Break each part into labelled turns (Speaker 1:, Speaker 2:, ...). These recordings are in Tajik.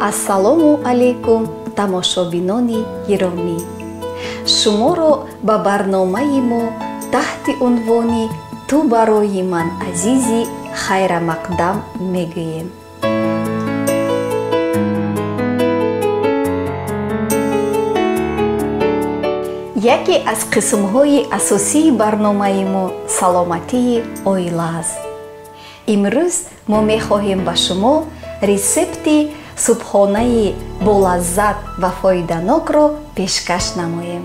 Speaker 1: Ассалому алайкум, тамошобинони гиромӣ. Шуморо ба барномаи мо таҳти унвони «Ту барои ман азизӣ» хайрамақдам мегӯем. Яке аз қисмҳои асосии барномаи мо саломатии оила аст. Имрӯз мо мехоҳем ба шумо ресепти субҳонаи болаззат ва фоиданокро пешкаш намоем.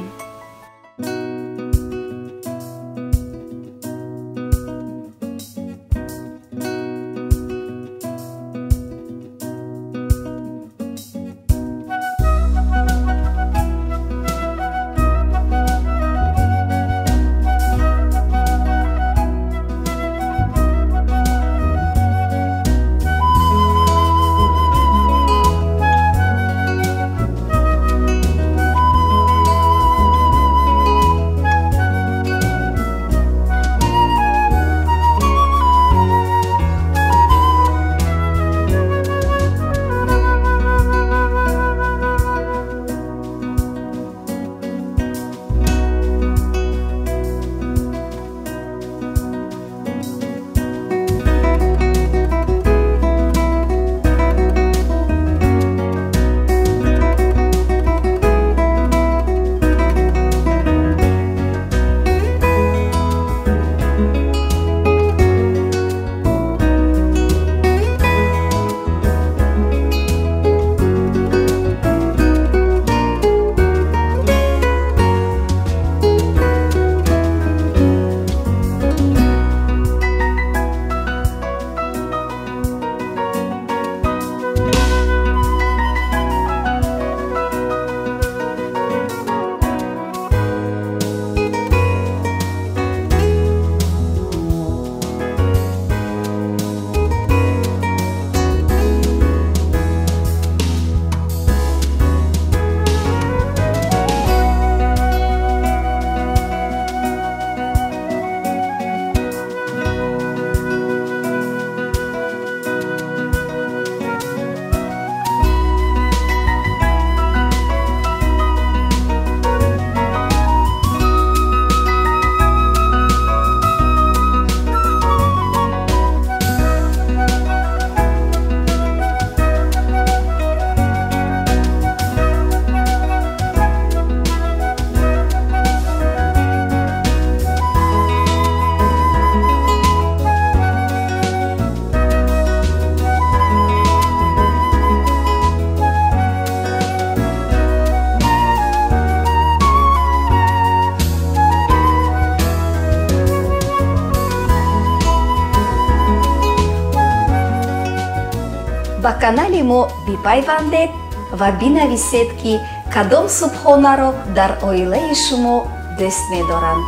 Speaker 1: Ба канали мо бипайвандед ва бинависед, ки кадом субҳонаро дар оилаи шумо дӯст медоранд.